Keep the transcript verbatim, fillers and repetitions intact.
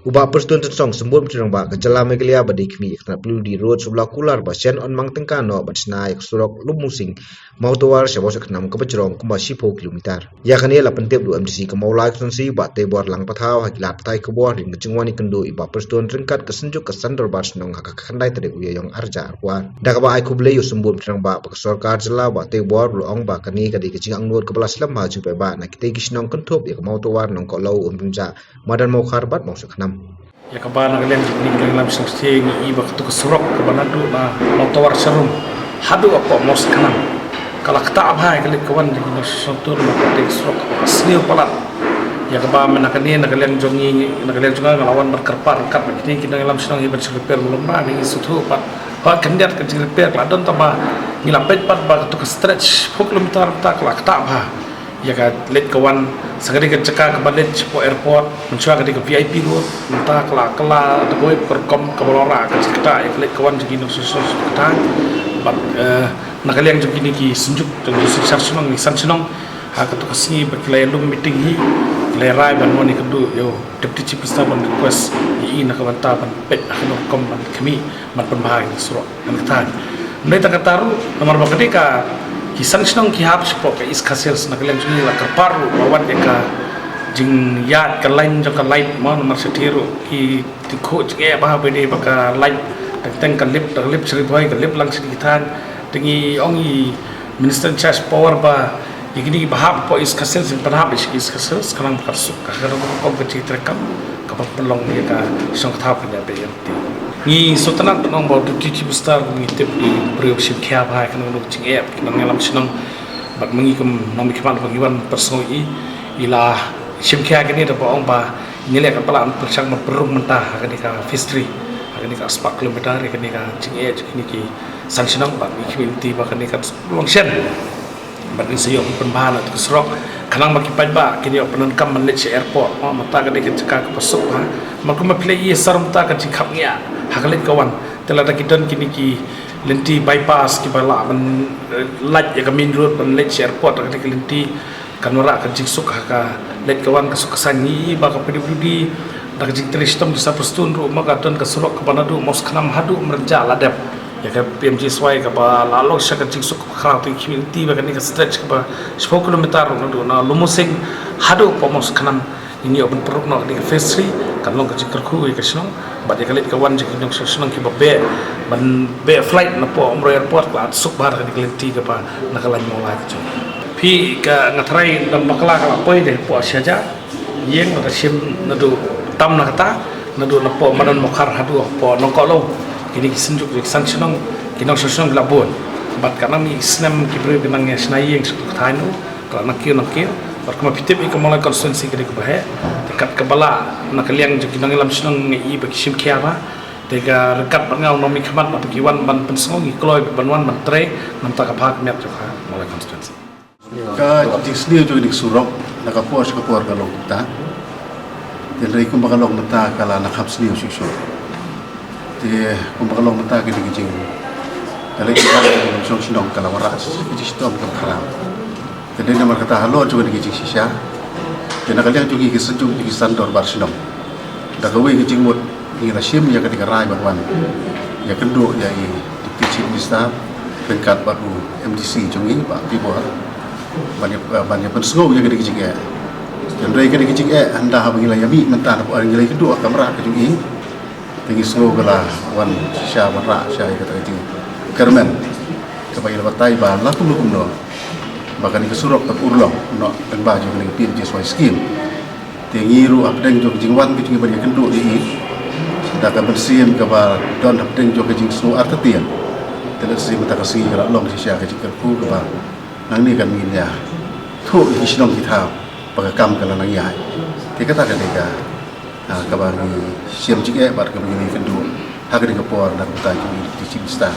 U Bah Prestone Tynsong, Symbud Rangbah ka jylla Meghalaya, ba dei khmih ïa ka tnat P W D Road, shu la kular ba shen yn mang tyngka noh ban shna ïa ka surok Lumusing Mawtawar sha Mawshakhnam kaba jrong kumba shiphew kilometer. Ïa kane la pyntip da u M D C ka Mawlai Constituency, Bah Teibor Langpathaw, ha ki lad pathai khubor hadien ka jingwan ïakynduh i Bah Prestone ryngkat ka Synjuk ka Shan Dorbar Shnong ha ka khatkhyndai tarik u Ïaïong arhajar arphew ar. Da kaba ai khublei ïa u Symbud Rangbah bad ka sorkar jylla, Bah Teibor u la ong ba kane ka dei ka jingangnud kaba la slem ha jingpaidbah na kitei ki shnong, kynthup ïa ka Mawtawar, Nongkohluh, Umdingjak, Madan Mawkhar bad Mawshakhnam. Ïa kaba na ka liang jong kine ki nongïalam shnong shatei ngi i ba kato ka surok kaba naduh na Mawtawar Sharum haduh hapoh Mawshakhnam ka la ktah bha ïa ka leit ka wan jong ki nongshong shnong, namar ba ka dei ka surok kaba sniew palat. Ïa kaba mynta kane na ka liang jong ngi, na ka liang jong nga, nga la wan ban kyrpad ryngkat bad kine ki nongïalam shnong hi ban shim repair, mlien ba ngi sngewthuh pat ba khyndiat ka jingrepair ka la don, tangba ngi la peit pat ba kato ka stretch phew kilometer mynta ka la ktah bha ïa ka leit ka wan. Sa ka dei ka jaka kaba leit shapoh airport, mynshuwa ka dei ka V I P road, mynta ka la, ka la da kawei ka rukom kaba la wanrah ka jingktah ïa ka leit ka wan jong ki nongshong shnong sha kata. Bad, eh, na ka liang jong kine ki synjuk jong ki synshar shnong, ki san shnong, ha kato ka sngi ba ki la ïalum meeting hi, ki la rai ban wan ïakynduh ïa u Deputy Chief Minister ban request ïa i na ka bynta ban peit ha kano ka rukom ban khmih ban pynbha ïa ka surok. Ngan kata, hynrei tang kata ruh, namar ba ka dei ka, ki san shnong ki hap shapoh ka East Khasi Hills, na ka liang jong ngi la kyrpad ruh ba wat ïa ka jingïaid ka line jong ka light mo, namar shatei ruh ki tyngkhuh jingeh bha ba dei ba ka light teng teng ka lip, ka lip sha Ri Bhoi, ka lip lang sha ki thaiñ. Te ngi ong i Minister in charge power ba ïa kine kiba hap hapoh East Khasi Hills, pynhap ïa sha East Khasi Hills, khnang ba kan suk ha ka rukom ka jingtreikam kaba pynlong ïa ka shnong ka thaw ka ïa ba ïa. Ngi sngewtynnat ban ong ba u Deputy Chief Minister, ngi tip u dei u briew shim khia bha ïa kano kano ka jingeh ki nongïalam shnong. Bad ma ngi kum nongmihkhmat ba ngi wan pynsngew ïa i, i la shim khia ïa kane da ba ong ba ngi leh kaba lah ban pyrshang ban pynrung mynta ha kane ka phase three, ha kane ka spah kilometer, ïa kane ka jingeh jong kine ki san shnong, bad ngi khmih lynti ba kane kan long shen. Bad ngin sa ïoh pynbha na ka surok, khnang ba ki paidbah kin ïoh pyndonkam ban leit sha airport. Mo, mynta ka dei ka jaka kaba suk bha. Namar kumba phi la ïohi sar mynta ka jingkhapngiah ha ka leit ka wan. Te lada ki don kine ki lynti bypass kiba lah ban, eh, lait ïa ka main road ban leit sha airport, ha ka dei ka lynti kan wanrah ka jingsuk ha ka leit ka wan, ka suk ka saiñ. Ngi i ba ka P W D da ka jingtrei shitom jong i Bah Prestone ruh, ma ka don ka surok kaba naduh Mawshakhnam haduh Umrynjah la dep ïa ka P M G S Y kaba la long sha ka jingsuk kaba khraw. Te ngi khmih lynti ba kane ka stretch kaba shiphew kilometer ruh naduh na Lumusing haduh hapoh Mawshakhnam, ngin ïoh ban pynrung noh ha kane ka phase three, kan long ka jingkyrkhu ïa ka shnong bad ïa ka leit ka wan jong ki nongshong shnong kiba beh ban beh flight na hapoh Umroi Airport, ka la suk bha da kane ka lynti kaba na ka lain Mawlai ka jong. Phi, ka, nga tharai dang bakla ka la poi de hapoh Shaja Ïing, la ka shim naduh tam na kata, naduh na hapoh Madan Mawkhar haduh hapoh Nongkohluh. Kine ki synjuk ki san shnong, ki nongshong shnong ki la bun. Bad ka nang mih snem ki briew ki nang ïa shna ïing sha ka thaiñ, ka la nang kiew nang kiew. Bad kumba phi tip, ïa ka Mawlai constituency ka dei kaba heh. Te kat kaba lah na ka liang jong ki nongïalam shnong ngi i ba ki shim khia bha. Te ka ryngkat bad nga u nongmihkhmat, naba ki wan ban pynsngew, ngi kloi ban wan ban trei na ka bynta ka bha ka miat jong ka Mawlai constituency. Ka jingsniew jong kane ka surok, na ka por sha ka por ka long kumta. Te hynrei kumba ka long mynta ka la nang kham sniew shuh shuh. Te kumba ka long mynta kane ka jing, ka leit ka wan jong ki nongshong shnong ka la wanrah ka jingshitom kaba khraw. Te dei namar kata halor jong kane ka jingshisha, te na ka liang jong ngi ki synjuk jong ki san dorbar shnong, da kawei ka jingmut ngi la shim ïa kane ka rai ban wan ïakynduh ïa i Deputy Chief Minister ryngkat bad u M D C jong ngi, Bah Teibor, ban ïa, ban ïa pynsngew ïa kane ka jingeh. Hynrei kane ka jingeh, hynda haba ngi la ïa mih mynta, naba ngi la ïakynduh ha kamra ka jong i, te ngi sngew ka la wan shisha, wanrah shisha ïa kata ka jingkyrmen kaba ïa la batai ba la kumno kumno ba kane ka surok kan urlong noh lyngba jong kane ka P M G S Y scheme. Te ngi ruh hapdeng jong ka jingwan ka jong ngi ban ïakynduh ïa i, da ka mynsiem kaba don hapdeng jong ka jingsngew artatien, te lehse mynta ka sngi ka la long shisha ka jingkyrkhu kaba nangne kan ngin ïathuh ïa ki shnong ki thaw ba ka kam ka la nang ïaid. Te kata ka dei ka, ah, kaba ngi shim jingeh bad kaba ngi ïakynduh ha kane ka por na ka bynta jong i Deputy Chief Minister.